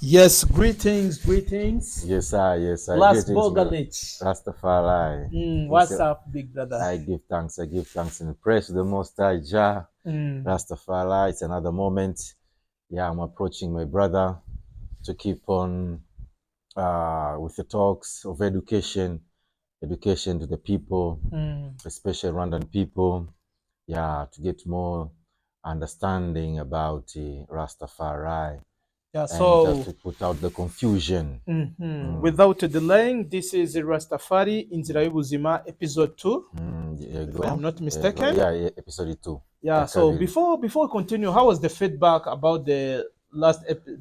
Yes, greetings, greetings. Yes, I, yes, I. Last Greetings, brother. Bogalich. Rastafari. What's Yes, up, big brother? I give thanks and praise to the Most High Jah. Rastafari. It's another moment. Yeah, I'm approaching my brother to keep on with the talks of education, education to the people, especially Rwandan people. Yeah, to get more understanding about Rastafari and So just to put out the confusion. Without delaying, this is Rastafari Inzira y'Ubuzima episode 2, There you if go. I am not There you go. mistaken. Yeah, episode 2. Yeah, so Kabiri. before we continue, how was the feedback about the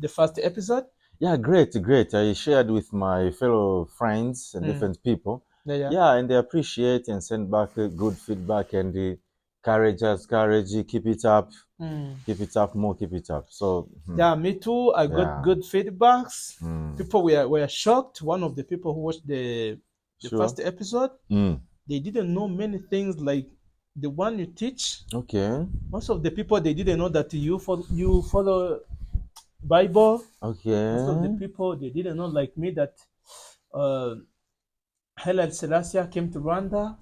first episode? Yeah, great, great. I shared with my fellow friends and different people. Yeah, and they appreciate and send back good feedback and courage us, courage, keep it up, keep it up, more, keep it up. So, Yeah, me too. I got good feedbacks. People were shocked. One of the people who watched the first episode, they didn't know many things like the one you teach. Most of the people, they didn't know that you follow Bible. Most of the people, they didn't know, like me, that Haile Selassie came to Rwanda.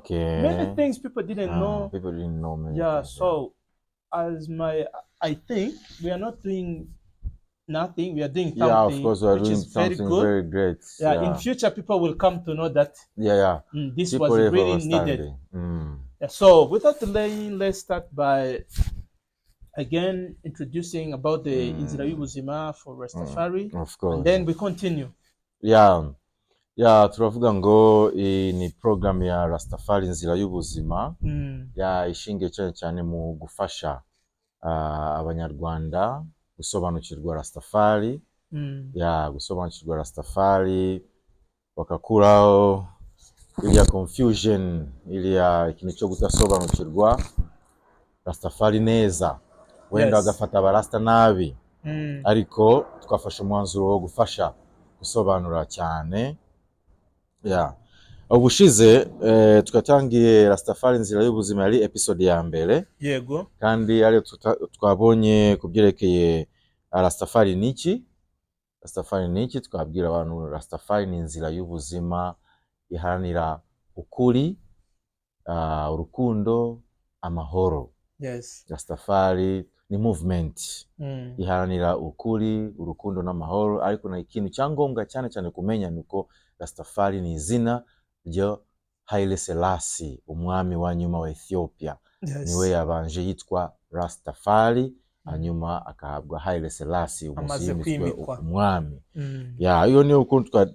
Many things people didn't know. People didn't know many things. So as my I think we are not doing nothing. We are doing Yeah, of something course, we are which doing is very something good. very great. Yeah, in future people will come to know that this People was have really needed. understanding. Yeah, so without delaying, let's start by again introducing about the Inzira y'Ubuzima for Rastafari, Of course. and then we continue. Yeah, turavuga ngo iyi ni program ya Rastafari Inzira y'Ubuzima, ya ishingiye cyane cyane mu gufasha Abanyarwanda gusobanukirwa Rastafari, ya gusobanukirwa Rastafari, bakakuraho iriya confusion, iriya ikintu cyo kudasobanukirwa Rastafari neza, wenda bagafata abarasta nabi, ariko twafashe umwanzuro wo gufasha gusobanura cyane. Ya, ubushize twatangiye Rastafari Inzira y'Ubuzima, yari episode ya mbere, kandi ariyo twabonye ku byerekeye Rastafari ni iki. Rastafari ni iki? Twabwira abantu Rastafari ni inzira y'ubuzima iharanira ukuri, urukundo, amahoro. Rastafari ni movement iharanira ukuri, urukundo n'amahoro, ariko na ikintu cyangombwa cyane cyane kumenya ni uko Rastafari ni izina ryo Haile Selassie, umwami wa nyuma wa Ethiopia. Niwe yabanje yitwa Rastafari, hanyuma akahabwa Haile Selassie umunsi Amaze yimitswe kwimikwa. umwami. Ya, iyo niyo ukuntu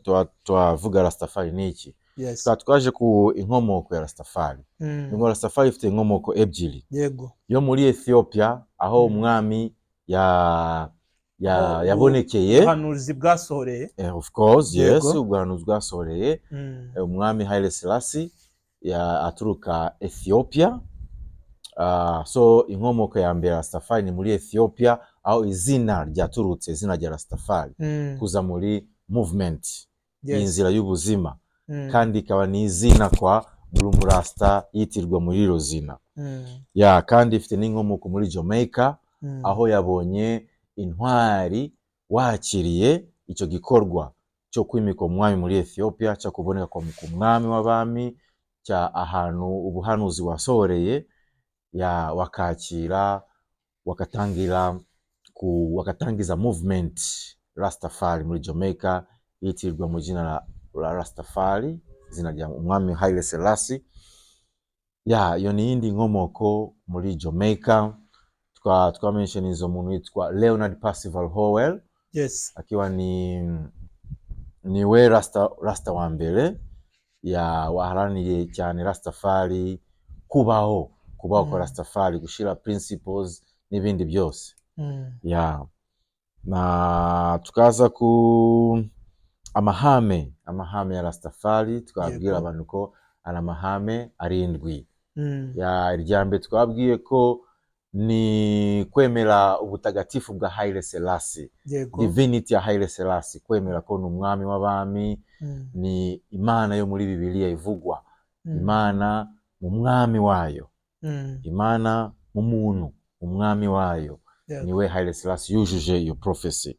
twavuga Rastafari ni iki. Tukaba twaje ku inkomoko ya Rastafari. Ngo Rastafari ifite inkomoko ebyiri, yo muri Ethiopia aho umwami ya Aho yabonekeye, ubuhanuzi bwasohoreye. Of course, yes, ubuhanuzi bwasohoreye. Umwami Haile Selassie ya aturuka Ethiopia. So inkomoko ya mbere ya Rastafari ni muri Ethiopia, aho izina ryaturutse, izina rya Rastafari, kuza muri movement y'inzira y'ubuzima, kandi ikaba ni izina kwa buri murasta yitirwa muri iro zina. Ya, kandi ifite n'inkomoko muri Jamaica, aho yabonye intwari wakiriye icyo gikorwa cyo kwimika umwami muri Ethiopia, cyo kuboneka ku mwami w'abami, cya ahantu ubuhanuzi wasohoreye, ya wakakira, wakatangira ku wakatangiza movement Rastafari muri Jamaica, yitirirwa mu zina la Rastafari, izina rya umwami Haile Selassie. Ya, iyo ni yindi nkomoko muri Jamaica. Twamensheniza umuntu witwa Leonard Percival Howell, akiwa ni we rasta wa mbere ya waharaniye cyane Rastafari kubaho kwa Rastafari, gushira principles n'ibindi byose. Ya, na tukaza ku amahame ya Rastafari, twabwira abantu ko ari amahame arindwi. Ya, irya mbere twabwiye ko ni kwemera ubutagatifu bwa Haile Selassie, divinity ya Haile Selassie, kwemera ko ni umwami w'abami, ni Imana yo muri Bibiliya ivugwa, Imana mu mwami wayo, Imana mu muntu, umwami wayo, niwe Haile Selassie yujuje iyo prophecy.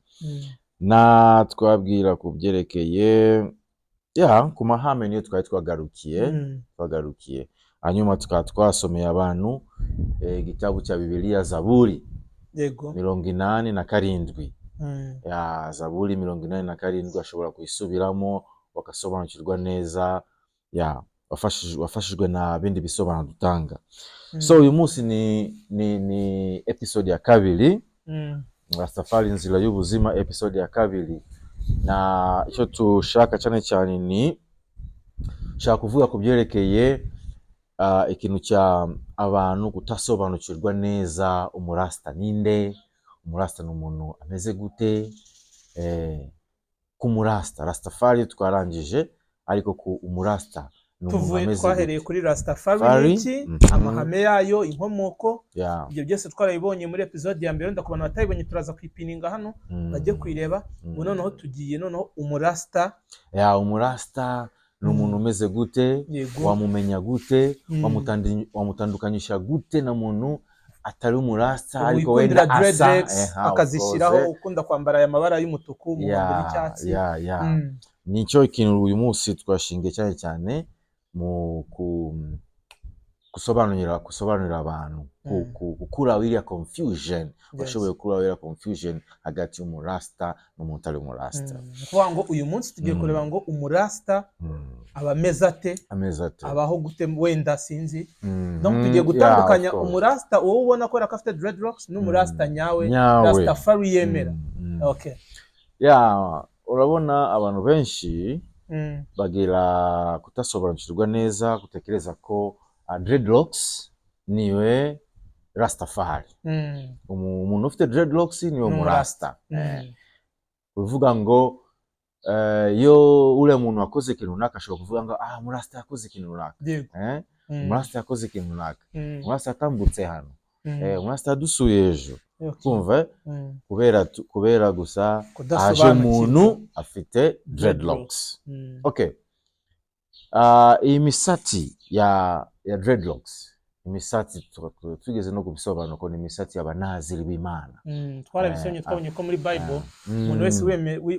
Na twabwira ku byerekeye ya ku mahame niyo twari twagarukiye. Twagarukiye hanyuma tukaba twasomeye abantu igitabo cya Bibiliya, Zaburi 87. Ya Zaburi 87 ashobora kuyisubiramo bagasobanukirwa neza, ya wafashijwe na bindi bisobanuro dutanga. So uyu munsi ni episode ya kabiri, Rastafari inzira y'ubuzima, episode ya kabiri. Na icyo tushaka cyane cyane ni shaka kuvuga ku byerekeye ikintu cya abantu kutasobanukirwa neza umurasta ninde, umurasta ni umuntu ameze gute. Ku murasta Rastafari twarangije, ariko ku umurasta ni umuntu Tuvuye ameze twahereye gute? kuri Rastafari Fari, ni iki, amahame yayo, inkomoko, ibyo byose twarabibonye muri episode ya mbere. Wenda ku bantu batayibonye turaza kuyipininga hano bajye kuyireba. Ubu noneho tugiye noneho umurasta. Ya, umurasta ni umuntu umeze gute? Wamumenya gute? Wamutandukanyisha gute na muntu atari umurasta ariko wikundira wenda asa? dreadlocks, Eha, of akazishyiraho, course. ukunda kwambara aya mabara y'umutuku, umuhondo n'icyatsi. Ya. Nicyo ikintu uyu munsi twashingiye cyane cyane mu gusobanurira abantu gukura iriya confusion, bashoboye gukura iriya confusion hagati y'umurasta n'umuntu utari umurasta. Ni ukuvuga ngo uyu munsi tugiye kureba ngo umurasta aba ameze ate, Ameze ate? abaho gute, wenda sinzi. Donc tugiye gutandukanya Yeah, of course. umurasta uwo ubona kubera ko afite dreadlocks n'umurasta nyawe, Nyawe. Rastafari yemera. Okay. Ya, urabona abantu benshi bagira kutasobanukirwa neza, gutekereza ko dreadlocks niwe Rastafari. Umuntu ufite dreadlocks niwe Ni umurasta. Uvuga ngo iyo uriya muntu wakoze ikintu runaka ashobora kuvuga ngo ah, umurasta yakoze ikintu runaka. Umurasta yakoze ikintu runaka, umurasta yatambutse hano, umurasta yadusuye ejo. Kumva kubera gusa aje Kudasobanukirwa. umuntu afite dreadlocks. Okay. Iyi misatsi ya dreadlocks, imisatsi tugeze no kubisobanura ko ni imisatsi y'abanaziri b'Imana. Twarabisomye, twabonye ko muri Bible umuntu wese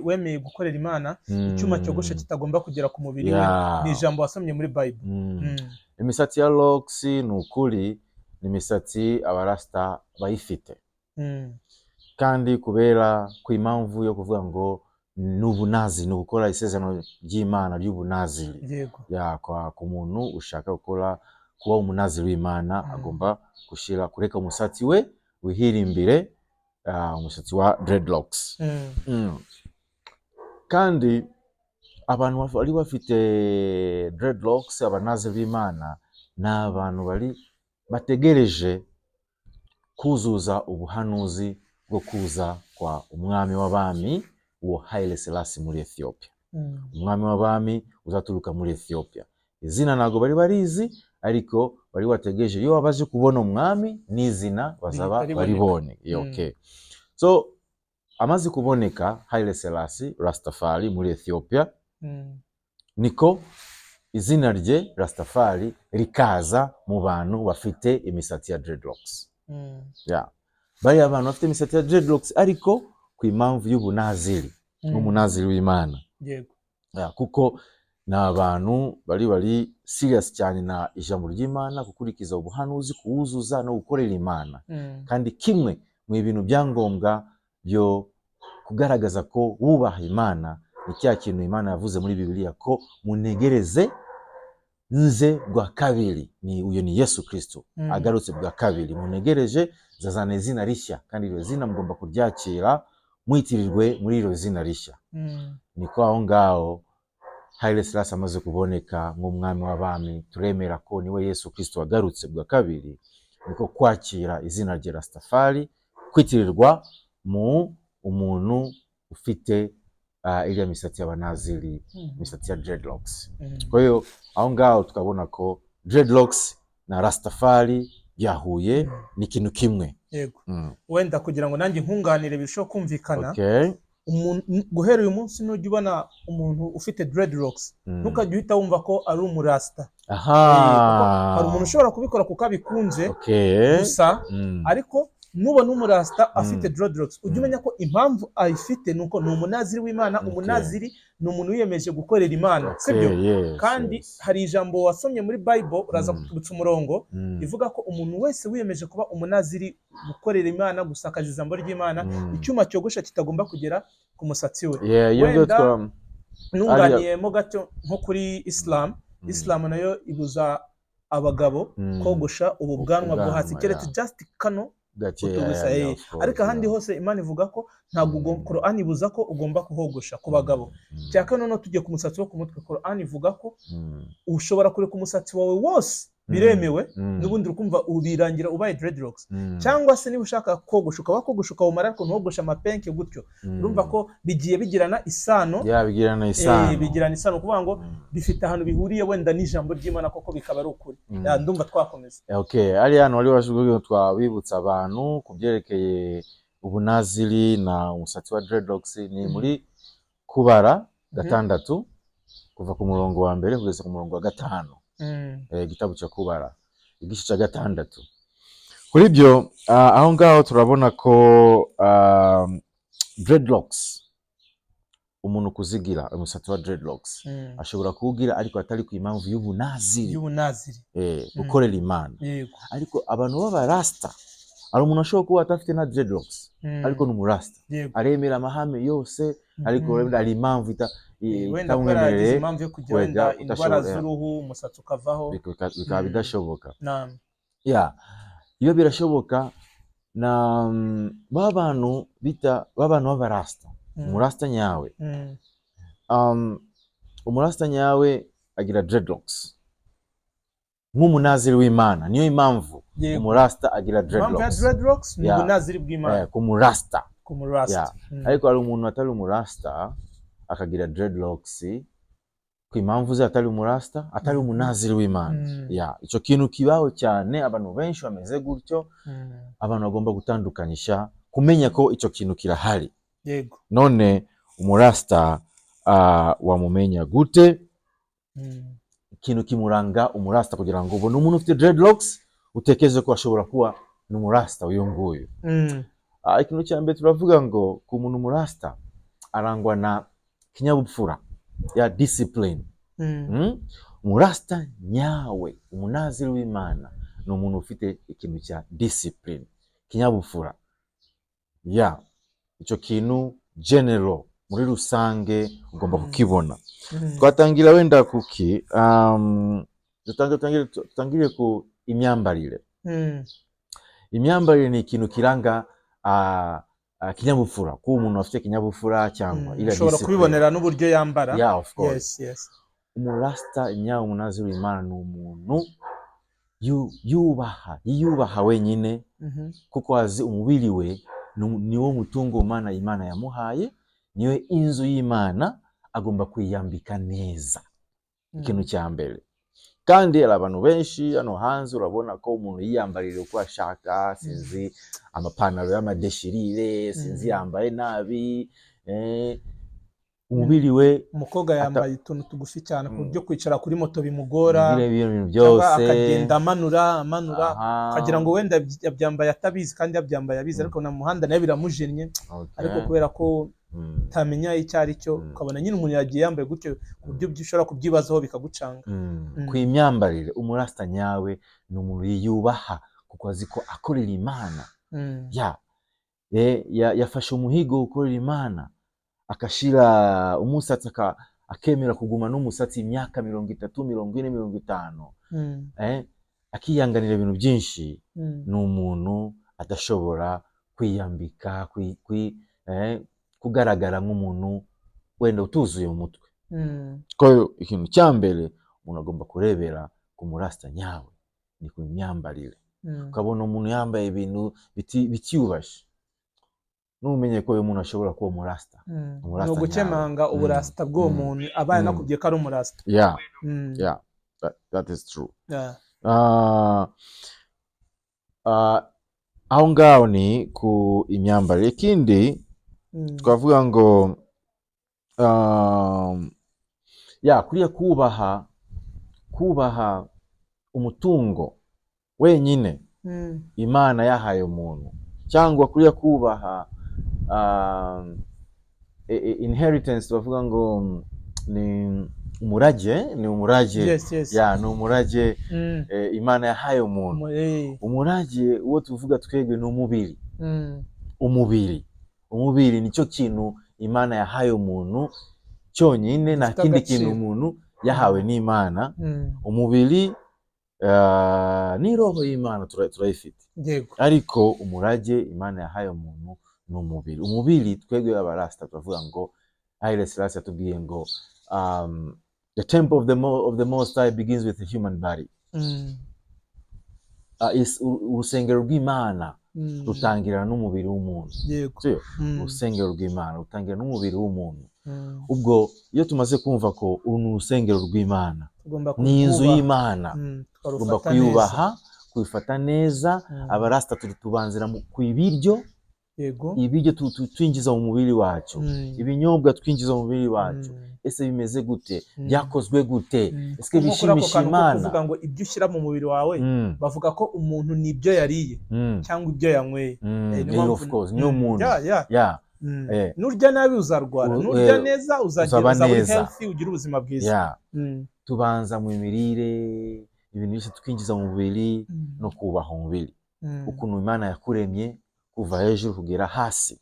wemeye gukorera Imana, icyuma cyogosha kitagomba kugera ku mubiri we. Ni ijambo wasomye muri Bible. Imisatsi ya locks ni ukuri ni imisatsi abarasta bayifite, kandi kubera ku impamvu yo kuvuga ngo ni ubunazi, ni ugukora isezerano ry'Imana ry'ubunaziri. Ya, kwa ku muntu ushaka gukora kuba umunaziri w'Imana, agomba gushira kureka umusatsi we wihirimbire, umusatsi wa dreadlocks. Kandi abantu bari bafite dreadlocks, abanaziri b'Imana, ni abantu bari bategereje kuzuza ubuhanuzi bwo kuza kwa umwami w'abami, uwo Haile Selassie muri Ethiopia. Umwami w'abami uzaturuka muri Ethiopia, izina ntabwo bari barizi, ariko bari bategereje iyo babaze kubona umwami n'izina bazaba Rihita riboneka. baribone. Okay, so amaze kuboneka Haile Selassie Rastafari muri Ethiopia, niko izina rye Rastafari rikaza mu bantu bafite imisatsi ya dreadlocks. Yeah. Bariya abantu bafite imisatsi ya dreadlocks ariko ku impamvu y'ubunaziri, nk'umunaziri w'Imana. Yeah, kuko ni abantu bari serious cyane na ijambo ry'Imana, gukurikiza ubuhanuzi, kuwuzuza no gukorera Imana. Kandi kimwe mu bintu byangombwa byo kugaragaza ko wubaha Imana ni cya kintu Imana yavuze muri Bibiliya ko munegereze nze bwa kabiri, ni uyu ni Yesu Kristo. Agarutse bwa kabiri, munegereje zazana izina rishya, kandi iryo zina mugomba kuryakira mwitirirwe muri iryo zina rishya. Niko aho ngaho Haile Selassie amaze kuboneka nk'umwami w'abami, turemera ko niwe Yesu Kristo wagarutse bwa kabiri, niko kwakira izina rya Rastafari, kwitirirwa mu umuntu ufite iriya misatsi y'abanaziri, imisatsi ya dreadlocks. Kwa hiyo aho ngaho tukabona ko dreadlocks na Rastafari byahuye, ni ikintu kimwe. Wenda kugira ngo nanjye nkunganire birusheho kumvikana, guhera uyu munsi nujya ubona umuntu ufite dreadlocks, ntukajye uhita wumva ko ari umurasta. Kuko hari umuntu ushobora kubikora kuko abikunze gusa, ariko Nubona umurasta afite dreadlocks, ujye umenya ko impamvu ayifite nuko ni umunaziri w'Imana. Umunaziri ni umuntu wiyemeje gukorera Imana, sibyo? Yes, Kandi yes. hari ijambo wasomye muri Bible, uraza kutwibutsa umurongo, ivuga ko umuntu wese wiyemeje kuba umunaziri, gukorera Imana, gusakaza ijambo ry'Imana, icyuma cyogosha kitagomba kugera ku musatsi we. Yeah, iyo ngiyo. Wenda nunganiyemo gato nko kuri Islam, Islam nayo ibuza abagabo kogosha ubu bwanwa bwo hasi, Ubwanwa, keretse yeah. just kano Gake, utu gusa, yeah, of course, Ariko ahandi hose Imana ivuga ko ntabwo Quran ibuza ko ugomba kuhogosha ku bagabo. Cya kane, noneho tugiye ku musatsi wo ku mutwe, Quran ivuga ko ushobora kureka umusatsi wawe wose, biremewe, n'ubundi ukumva ubirangira ubaye dreadlocks, cyangwa se niba ushaka kogosha ukaba kogosha ukawumara, ariko ntogoshe amapenke gutyo. Urumva ko bigiye bigirana isano. Yeah, bigirana isano. Bigirana isano, kuvuga ngo bifite ahantu bihuriye wenda n'ijambo ry'Imana, koko bikaba ari ukuri. Yeah, ndumva twakomeza. Okay, hariya hantu wari washyizweho, twabibutsa abantu ku byerekeye ubunaziri na umusatsi wa dreadlocks, ni muri Kubara 6, kuva ku murongo wa mbere kugeza ku murongo wa 5. Igitabo cya Kubara, igice cya 6. Kuri ibyo, aho ngaho turabona ko dreadlocks, umuntu kuzigira umusatsi wa dreadlocks, ashobora kuwugira ariko atari ku impamvu y'ubunaziri, y'ubunaziri, gukorera Imana. Ariko abantu b'abarasta, hari umuntu ashobora kuba adafite na dreadlocks, ariko ni umurasta, aremera amahame yose, ariko wenda hari impamvu Wenda kubera yagize itamwemereye impamvu yo kugira wenda wenda indwara z'uruhu, umusatsi ukavaho. Bikaba bidashoboka. Naam. Yeah, iyo birashoboka na ba bantu bita ba bantu b'abarasta, umurasta nyawe, umurasta nyawe agira dreadlocks nk'umunaziri w'Imana. Niyo impamvu umurasta agira Impamvu ya dreadlocks. dreadlocks ni ubunaziri bw'Imana. Ku murasta. Ku murasta. Yeah. Ariko hari umuntu atari umurasta akagira dreadlocks ku impamvu ze, atari umurasta, atari umunaziri w'Imana. Yeah, icyo kintu kibaho cyane, abantu benshi bameze gutyo. Abantu bagomba gutandukanyisha, kumenya ko icyo kintu kirahari. None umurasta wamumenya gute? Ikintu kimuranga umurasta, kugira ngo ubone umuntu ufite dreadlocks utekereze ko ashobora kuba ni umurasta uyu nguyu. Ikintu cya mbere turavuga ngo ku muntu umurasta arangwa na kinyabupfura ya discipline. Umurasta nyawe, umunaziri w'Imana, ni umuntu ufite ikintu cya discipline, kinyabupfura. Ya, icyo kintu general, muri rusange, ugomba kukibona. Twatangira wenda kuki, tutangire ku imyambarire. Imyambarire ni ikintu kiranga kinyabupfura, kuba umuntu afite kinyabupfura cyangwa iriya Ushobora discipline. kubibonera n'uburyo yambara. Yeah, of course. Yes. Umurasta nyawe, umunaziri w'Imana, ni umuntu yubaha, yiyubaha wenyine, kuko azi umubiri we niwo mutungo Imana yamuhaye, niwe inzu y'Imana, agomba kwiyambika neza. Ikintu cya mbere. Kandi hari abantu benshi hano hanze, urabona ko umuntu yiyambarira uko ashaka, sinzi, amapantaro y'amadeshirire, sinzi, yambaye nabi, umubiri we. Umukobwa yambaye utuntu tugufi cyane ku buryo kwicara kuri moto bimugora, ibyo bintu cyangwa byose, akagenda amanura amanura, ukagira ngo wenda yabyambaye atabizi kandi yabyambaye abizi, ariko na muhanda nawe biramujennye. Ariko kubera ko utamenya icyo ari cyo, ukabona nyine umuntu yagiye yambaye gutyo ku buryo ushobora kubyibazaho bikagucanga. Ku imyambarire, umurasta nyawe ni umuntu yiyubaha kuko azi ko akorera Imana. Yafashe umuhigo wo gukorera Imana, akashira umusatsi, akemera kuguma n'umusatsi imyaka 30, 40, 50, akiyanganira ibintu byinshi. Ni umuntu adashobora kwiyambika, kugaragara nk'umuntu wenda utuzuye mu mutwe. Ko ikintu cya mbere umuntu agomba kurebera ku murasta nyawe ni ku myambarire. Ukabona umuntu yambaye ibintu bitiyubashye, numenye ko uyu muntu ashobora kuba umurasta. Umurasta Ni ugukemanga nyawe. uburasta bw'uwo muntu abaye anakubwiye ko ari umurasta. Yeah, that is true. Aho ngaho ni ku imyambarire. Ikindi twavuga ngo ya kuriya kubaha umutungo wenyine Imana yahaye umuntu. Cyangwa kuriya kubaha inheritance, bavuga ngo ni umurage, ni umurage. Yes. Ya, ni umurage Imana yahaye umuntu. Umurage uwo tuvuga twebwe ni umubiri. Umubiri nicyo kintu Imana yahaye umuntu cyonyine, nta Gifite kindi agaciro. kintu umuntu yahawe n'Imana. Umubiri ni roho y'Imana turayifite, ariko umurage Imana yahaye umuntu ni umubiri. Umubiri twebwe abarasta turavuga ngo Haile Selassie yatubwiye ngo the temple of the Most High begins with the human body. Urusengero rw'Imana rutangirana n'umubiri w'umuntu. Sibyo? Urusengero rw'Imana rutangira n'umubiri w'umuntu. Ubwo iyo tumaze kumva ko uru ni urusengero rw'Imana, Tugomba ni inzu kurwubaha. y'Imana, tugomba tukarufata kuyubaha, kuyifata neza. Abarasta turi tubanzira ku ibiryo, ibiryo twinjiza mu mubiri wacu, ibinyobwa twinjiza mu mubiri wacu, ese bimeze gute? Byakozwe gute? Ese Nko kuri ako bishimisha kantu ko Imana? kuvuga ngo ibyo ushyira mu mubiri wawe, bavuga ko umuntu ni ibyo yariye cyangwa ibyo yanyweye. Niyo mpamvu- Of course, niyo muntu. Yeah. Nurya nabi uzarwara, nurya neza uzagira, uzaba uzaba uri neza. healthy, ugira ubuzima bwiza. Tubanza mu mirire, ibintu byose twinjiza mu mubiri no kubaha umubiri, ukuntu Imana yakuremye kuva hejuru kugera hasi,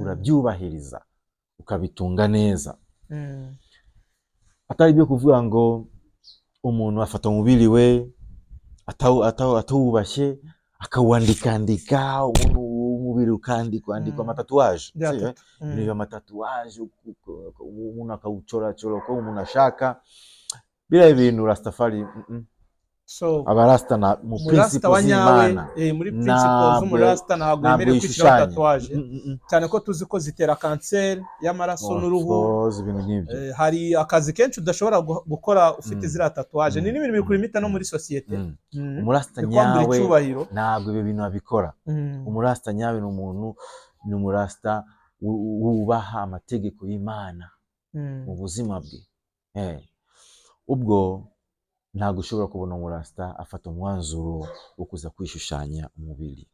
urabyubahiriza ukabitunga neza, atari ibyo kuvuga ngo umuntu afata umubiri we atawubashye, akawandikandika umuntu, umubiri ukandikwa andikwa amatatouage, sivyo? Tattoo. Ibintu by'amatatouage, umuntu akawucoracora uko umuntu ashaka, biriya bintu Rastafari So abarasta na mu umurasta wa principles nyawe, z'Imana muri principles z'umurasta ntabwo ntabwo yemerewe kwishyiraho yishushanya. tatouage, cyane ko tuzi ko zitera kanseri y'amaraso Of n'uruhu. course, ibintu nk'ibyo. Hari akazi kenshi udashobora gukora ufite ziriya tatouage. Ni n'ibintu bikurimita no muri sosiyete. Umurasta Bikwambura nyawe icyubahiro. ntabwo ibyo bintu abikora. Umurasta nyawe ni umuntu, ni umurasta wubaha amategeko y'Imana mu buzima bwe. Ubwo ntabwo ushobora kubona umurasta afata umwanzuro wo kuza kwishushanya umubiri.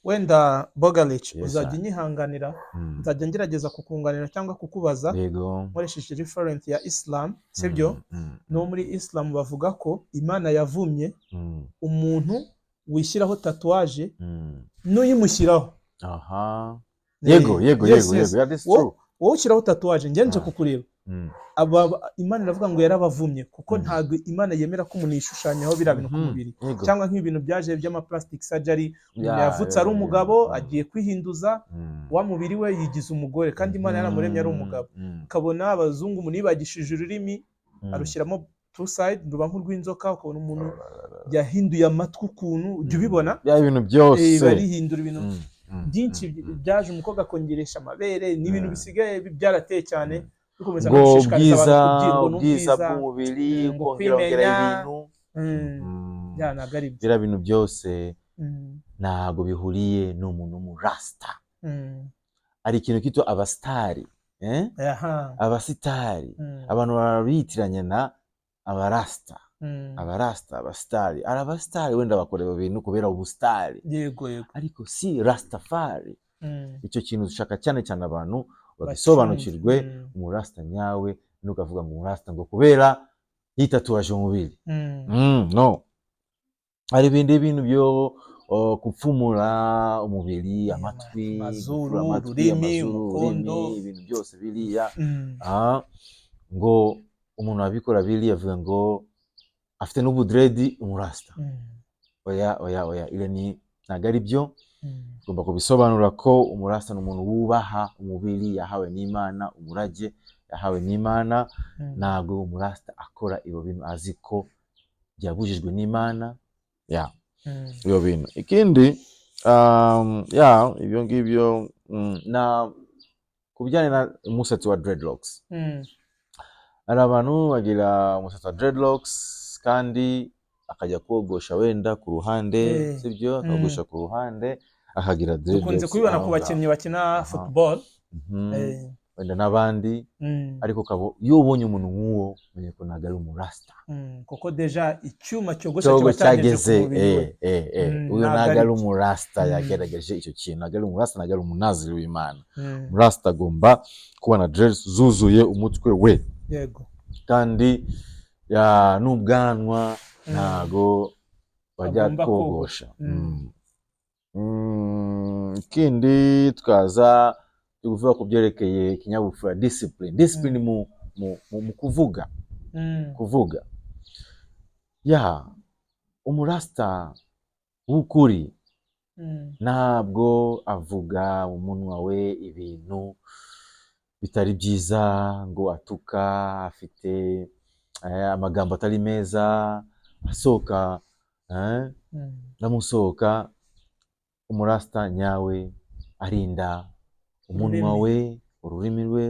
Wenda Bogalich, Yes, uzajya sir. unyihanganira, nzajya ngerageza kukunganira cyangwa kukubaza nkoresheje reference ya Islam, sibyo? No muri Islam bavuga ko Imana yavumye umuntu wishyiraho tatouage n'uyimushyiraho. Aha, yego. Yego. Yego. Yego, yeah, that's true. Wowe ushyiraho tatouage, njye nje kukureba, aba Imana iravuga ngo yarabavumye, kuko ntabwo Imana yemera ko umuntu yishushanyaho biriya bintu ku mubiri, cyangwa nk'ibintu byaje by'ama plastic surgery, umuntu yavutse ari umugabo, agiye kwihinduza wa mubiri we, yigize umugore, kandi Imana yaramuremye ari umugabo. Ukabona abazungu, umuntu yibagishije ururimi, arushyiramo two side, ruba nk'urw'inzoka, ukabona umuntu yahinduye amatwi ukuntu, ujya ubibona? Bya bintu byose. Barihindura ibintu byinshi byaje, umukobwa akongeresha amabere, ni ibintu bisigaye byarateye cyane, dukomeza no ngo gushishikariza ubwiza abantu ngo ni ubwiza ubwiza bw'umubiri, ngo kongera ongera kwimenya. ibintu. Ya, ntabwo ari byo. Biriya bintu byose ntabwo bihuriye n'umuntu w'umurasta. Hari ikintu kitwa abasitari, eh? Abasitari, abantu barabitiranya na abarasta. Abarasta, abasitari, ari abasitari wenda bakora ibyo bintu kubera ubusitari, yego yego ariko si Rastafari. Icyo kintu dushaka cyane cyane abantu bagisobanukirwe. Umurasta nyawe, ntukavuga ngo umurasta ngo kubera yitatuwaje umubiri. No hari ibindi bintu byo gupfumura umubiri, amatwi, amazuru, gupfura amatwi, ururimi, amazuru, umukondo. Ururimi, ibintu byose biriya. Ngo umuntu abikora biriya avuga ngo afite n'ubudredi, umurasta. Oya, oya, oya, ile ni ntabwo ari byo. Ugomba kubisobanura ko umurasta ni umuntu wubaha umubiri yahawe n'Imana, umurage yahawe n'Imana. Ntabwo umurasta akora ibyo bintu azi ko byabujijwe n'Imana, ya. Ibyo bintu. Ikindi, ya, ibyo ngibyo, na ku bijyanye na umusatsi wa dreadlocks, hari abantu bagira umusatsi wa dreadlocks kandi akajya kogosha wenda ku ruhande, sibyo? Akogosha ku ruhande, akagira Dukunze dreadlocks kubibona aho ku ngaho. bakinnyi bakina football. Wenda n'abandi, ariko ukaba iyo ubonye umuntu nk'uwo, umenye ko ntabwo ari umurasta. Kuko déjà icyuma cyogosha cyogo kiba cyageze ku cyageze mubiri we. Uyu ntabwo ntabwo ari ari byo. umurasta. Yagaragaje icyo kintu, ntabwo ari umurasta, ntabwo ari umunaziri w'Imana. Umurasta agomba kubona dreads zuzuye umutwe we, kandi ya n'ubwanwa ntago bajya Agomba kogosha. kogosha. Ikindi tukaza tuvuga ku byerekeye ikinyabupfura, discipline, discipline mu kuvuga. Kuvuga ya umurasta w'ukuri ntabwo avuga mu munwa we ibintu bitari byiza, ngo atuka, afite amagambo atari meza asohoka, namusohoka. Umurasta nyawe arinda umunwa Ururimi. we, ururimi rwe,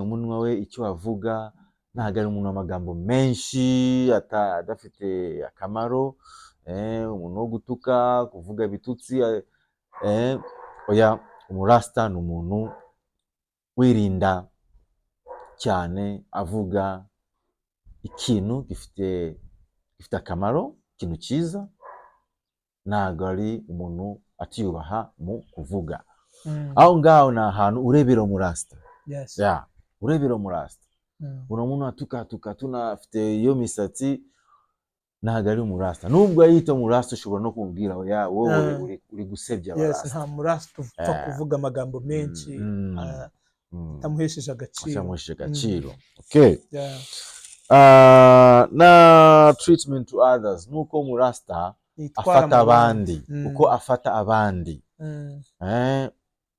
umunwa we, icyo avuga. Ntabwo ari umuntu w'amagambo menshi adafite akamaro, umuntu wo gutuka, kuvuga ibitutsi, oya. Umurasta ni umuntu wirinda cyane, avuga ikintu gifite akamaro, ikintu cyiza. Ntabwo ari umuntu atiyubaha mu kuvuga. Aho ngaho ni ahantu urebera umurasta. Ya, urebera umurasta. Uno muntu atukatuka, tunafite iyo misatsi, ntabwo ari umurasta. Nubwo yita umurasta, ushobora no kumubwira: "Oya, wowe uri gusebya abarasta." Nta murasta upfa kuvuga amagambo menshi atamuhesheje agaciro. Atamuhesheje agaciro, okay. Na treatment to others, nuko umurasta Yitwara afata mu bandi. abandi, uko afata abandi,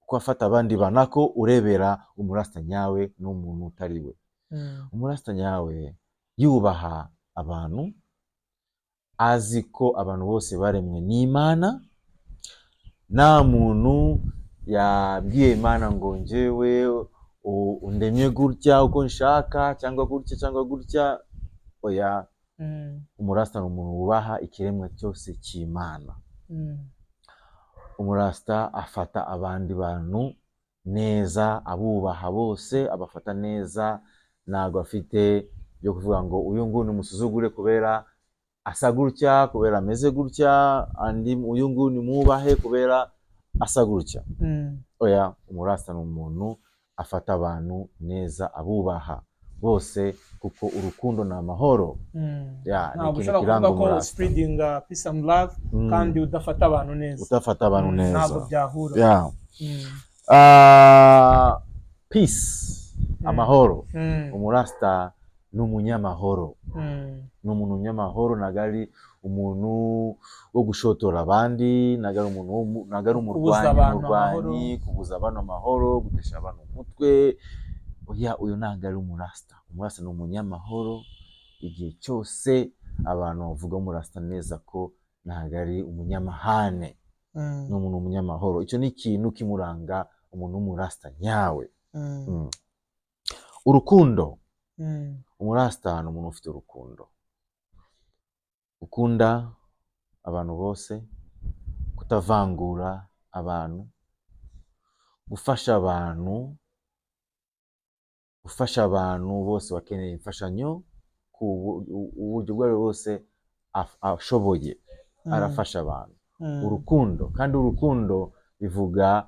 uko afata abandi banako urebera umurasta nyawe n'umuntu utari we. Umurasta nyawe yubaha abantu, azi ko abantu bose baremwe n'Imana. Nta muntu yabwiye Imana ngo: "Njyewe undemye gutya uko nshaka, cyangwa gutya, cyangwa gutya." Oya. Umurasta ni umuntu wubaha ikiremwa cyose cy'Imana. Umurasta afata abandi bantu neza, abubaha bose, abafata neza. Ntabwo afite byo kuvuga ngo uyu nguyu nimusuzugure kubera asa gutya, kubera ameze gutya, andi uyu nguyu nimwubahe kubera asa gutya. Oya, umurasta ni umuntu afata abantu neza, abubaha bose, kuko urukundo ni amahoro. Ya, ni Ntabwo ikintu ushobora kiranga kuvuga ko umurasta. spreading peace and love kandi udafata abantu neza. Udafata abantu neza. Ntabwo byahura. Peace, amahoro. Umurasta ni umunyamahoro. Ni umuntu umunyamahoro, ntabwo ari umuntu wo gushotora abandi, ntabwo ari umuntu ntabwo ari Kubuza umurwanyi, abantu umurwanyi, amahoro. kubuza abantu amahoro, gutesha abantu umutwe. Oya, uyu ntabwo ari umurasta. Umurasta ni umunyamahoro igihe cyose. Abantu bavuga umurasta neza ko ntabwo ari umunyamahane. Ni umuntu umunyamahoro. Icyo ni ikintu kimuranga umuntu w'umurasta nyawe. Urukundo. Umurasta ni umuntu ufite urukundo, ukunda abantu bose, kutavangura abantu, gufasha abantu, gufasha abantu bose bakeneye imfashanyo ku uburyo ubwo aribwo bwose ashoboye. Arafasha abantu. Urukundo, kandi urukundo bivuga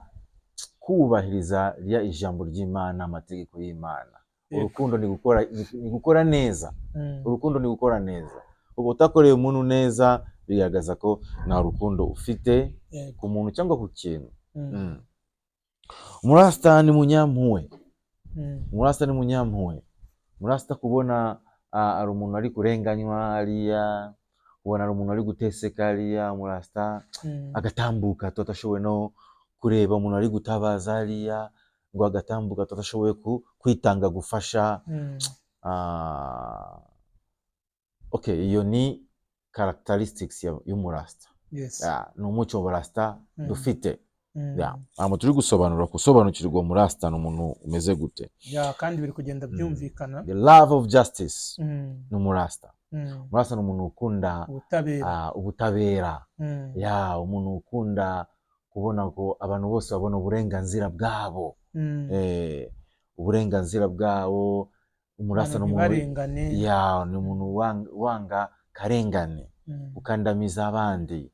kubahiriza rya ijambo ry'Imana, amategeko y'Imana. Urukundo ni gukora neza. Urukundo ni gukora neza. Ubu utakoreye umuntu neza bigaragaza ko nta rukundo ufite ku muntu cyangwa ku kintu. Umurasta ni munyampuhwe. Umurasta ni munyampuhwe. Umurasta kubona ari umuntu ari kurenganywa hariya, ubona ari umuntu ari guteseka hariya, umurasta agatambuka tutashoboye no kureba umuntu ari gutabaza hariya, ngo agatambuka tutashoboye kwitanga gufasha. Okay, iyo ni characteristics y'umurasta. Yeah, ni umuco w'umurasta dufite. Yeah. Ntabwo turi gusobanura, gusobanukirwa umurasta ni umuntu umeze gute. Yeah, kandi biri kugenda byumvikana. The love of justice ni umurasta. Umurasta ni umuntu ukunda Ubutabera. Ubutabera. Ya, umuntu ukunda kubona ko abantu bose babona uburenganzira bwabo. uburenganzira bwabo. Umurasta Abantu ni umuntu ntibarengane. Ya, ni umuntu wanga karengane, gukandamiza abandi.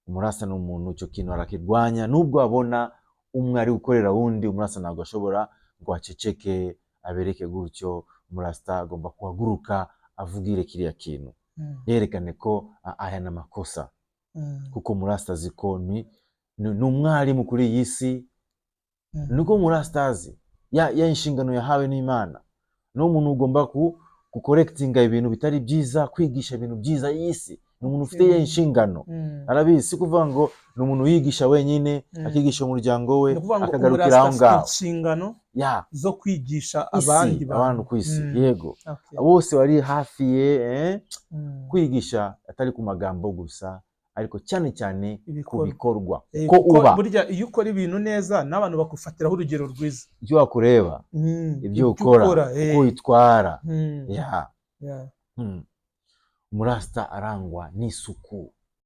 Umurasta ni umuntu icyo kintu arakirwanya. Nubwo abona umwe ari gukorera wundi, umurasta ntabwo ashobora ngo aceceke abereke gutyo. Umurasta agomba guhaguruka avugire kiriya kintu, yerekane ko aya ni amakosa, kuko umurasta azi ko ni umwarimu kuri iyi si. Niko umurasta azi ya inshingano yahawe n'Imana. Ni umuntu ugomba gucorrectinga ibintu bitari byiza, kwigisha ibintu byiza y'isi. Ni umuntu ufite ya inshingano, arabizi. Si kuvuga ngo ni umuntu wigisha wenyine, akigisha umuryango we, Ni ukuvuga ngo akagarukira umurasta aho afite ngaho. inshingano zo kwigisha Isi, abandi abantu ku isi. Yego. Bose bari hafi ye, kwigisha atari ku magambo gusa, ariko cyane cyane ku Ibikorwa. bikorwa. Eh, ko kuko uba burya iyo ukora ibintu neza, n'abantu bagufatiraho urugero rwiza. Ibyo wakureba, ibyo ukora, uko witwara. Ya. Umurasta arangwa n'isuku.